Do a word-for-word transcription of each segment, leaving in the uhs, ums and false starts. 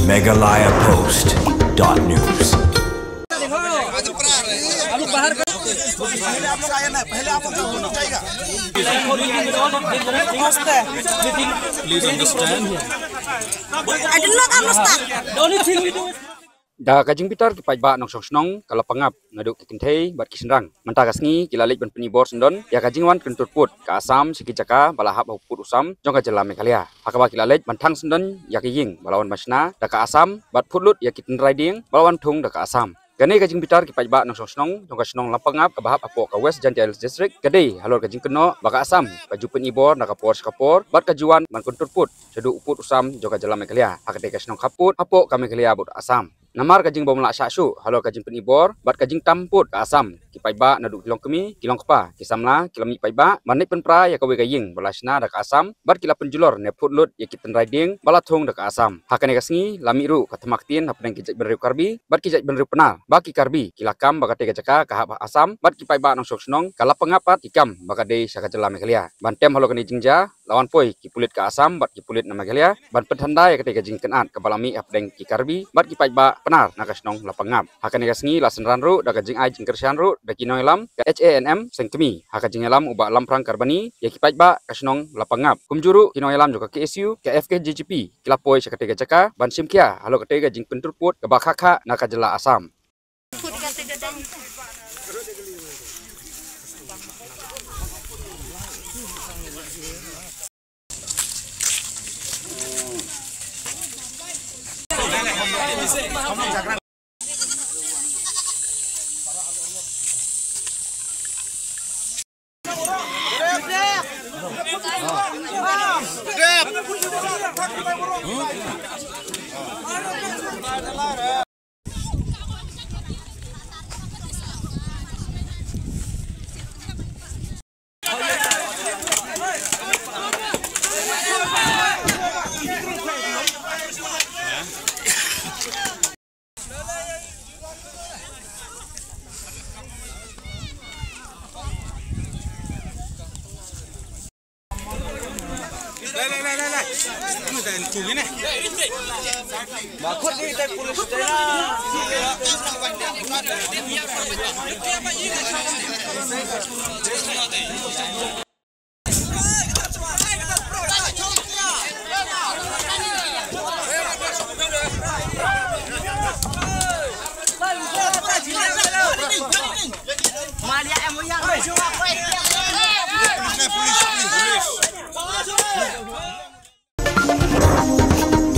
Meghalaya Post dot news. Please understand. I did not understand. Da ka jingbitar ki paidbah nongshong shnong ka la pangap naduh ki kynthei bad ki shynrang. Mynta ka sngi ki la leit ban pynibor syndon ïa ka jingwan kyntur pud ka Assam sha ki jaka ba la hap ha u pud u sam jong ka jylla Meghalaya. Ha kaba ki la leit ban thang syndon ïa ki ïing ba la wan ban shna da ka Assam bad phut lut ïa ki tynrai dieng ba la wan thung da ka Assam. Kane ka jingbitar ki paidbah nongshong shnong jong ka shnong Lampangap kaba hap hapoh ka West Jaintia Hills District ka dei halor ka jingkynnoh ba ka Assam ka ju pynibor na ka por sha ka por bad ka ju wan ban kyntur pud shaduh u pud u sam jong ka jylla Meghalaya ha katei ka shnong khappud hapoh ka Meghalaya bad Assam. Namar ka jingbym lah shah shuh halor ka jingpynibor bad ka jingtam pud ka Assam, ki paidbah naduh ki longkmie, ki longkpa, ki samla ki la mih paidbah ban leit pynpra ïa kawei ka ïing ba la shna da ka Assam bad ki la pynjulor ne phut lut ïa ki tynrai dieng ba la thung da ka Assam. Ha kane ka sngi la mih ruh ka thma ktien hapdeng ki jaitbynriew Karbi bad ki jaitbynriew Pnar ba ki Karbi ki la kam ba katei ka jaka ka hap ha Assam bad ki paidbah nongshong shnong ka Lampangap pat ki kam ba ka dei sha ka jylla Meghalaya. Ban tem halor kane jingjia la wan poi ki pulit ka Assam bad ki pulit na Meghalaya ban pynthanda ïa katei ka jingkynad kaba la mih hapdeng ki Karbi bad ki paidbah Pnar na ka shnong Lampangap. Ha kane ka sngi la synran ruh da ka jingai jingkyrshan ruh da ki nongïalam ka H A N M Sengkmie ha ka jingïalam u Bah Lamphrang Karbani ïa ki paidbah ka shnong Lampangap. Kumjuh ruh ki nongïalam jong ka K S U, ka F K J G P ki la poi sha katei ka jaka ban shim khia halor katei ka jingkyntur pud kaba khah khah na ka jylla Assam.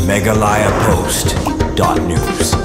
Meghalaya Post dot news.